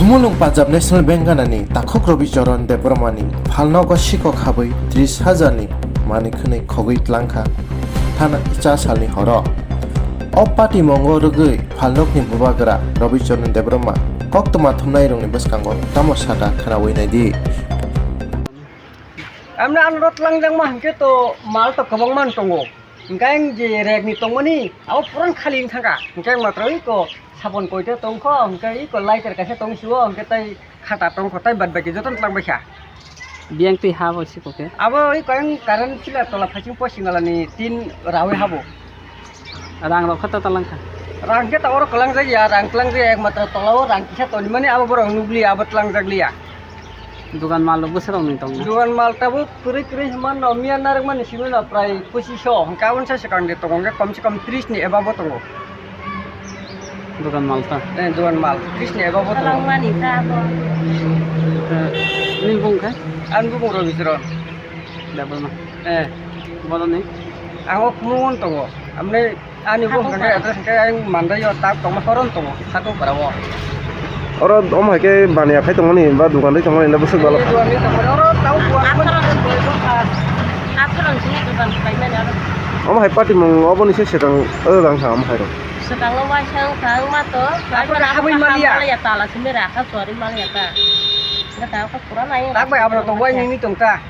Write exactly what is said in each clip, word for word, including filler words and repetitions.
Muluk Punjab National Bank ganani takhuk Robi Charan Debbarmani phalnogo sikok habwi tris hajarni manwi khwnwi khogwi tlangkha thana cha salni horo. O patimungo rwgwi phalnokni bubagra Robi Charan Debbarma koktwma thumnairokni bwskango tamo sakha khwnawi naidi. Amni ano rot langjakma hwnkhe to mal to kwbangma tongo. Hwnkhe ang je rek ni tongmani abo puran khali wng thangkha. Hwnkhe ang matro iko sabon koita tongkho, hwnkhe iko lighter kaisa tong sio, hwnkhe tai khata tongkho, tai bad baki jotono twlang baikha. Biyang twi ha bo siko khe? Abo iko ang current pillar tola phaiching poising alani tin rawi habo. Rang rok khe to twlang kha? Rang khe to oro kwlangjak ya, rang twlangjak ya, ekmatro tola o rang kisa tonimani abo borok nukliya, abo twlangjak liya. Dugan mal rok bwswk rok ni tong? Dugan mal tabuk kwrwi kwrwi hwnmano miya narwkmani simi no prai pochisho, hwnkhe aboni sai swkang de tongo, hwnkhe kom se kom tris ni above o tongo. Dugan mal ta? Eh, dugan mal tris ni above o tongo. Kwlangmani ta abo. Eh, nini bung khe? Ani bung Robi Charan. Debbarma. Eh. Bono ni? Ang o Khumulwng tongo. Amne Ani bo hwnkhe address hwnkhe ang Mandai o tak tongma horon tongo, Sakung para o. Oro omo hai khe baniya khai tongmani ba dukan rwi tongmani na bwswk balo. Ani dukan rwi tongmani, oro tamo buang mani. Atharo ni sini dukan khlaimani oro. Omo hai party mung oboni se swkang rwlang kha omo hai rok. Swkang o waisa wngkha wngma to. Aphano habwi maliya. Maliya tala simi rakha chori maliya ta. Wngkha ta kok pura nai. Tak bai abono to wai nini tong ta.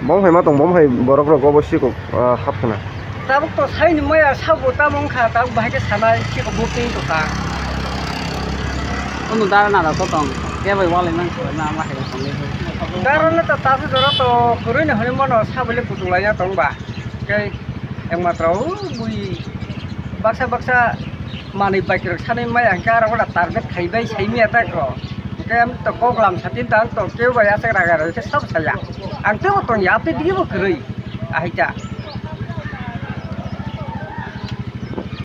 Bom hai ma tong, bom hai borok rok obo sikok, ah, hap khna. Tabuk to saini maya sabo tamo wngkha, tabuk bahai khe sanai sikok bo twi tongkha. Ono dara nara to tong, kebo wale nang soi na ma hai tong le. Dara na ta ta se dara to kwrwi ni hwnwi mano sabo le kutung lai ya tong ba. Khe Ekmatro o bui baksa baksa manwi bike rok sanwi maya hwnkhe aro wngkha target khaibai saimaya ta kho. Hwnkhe to kok lam satin tang to kebo bai aswk raga rok khe sabo saya. Ang teibo tongya, tei digibo kwrwi. Ahai ta.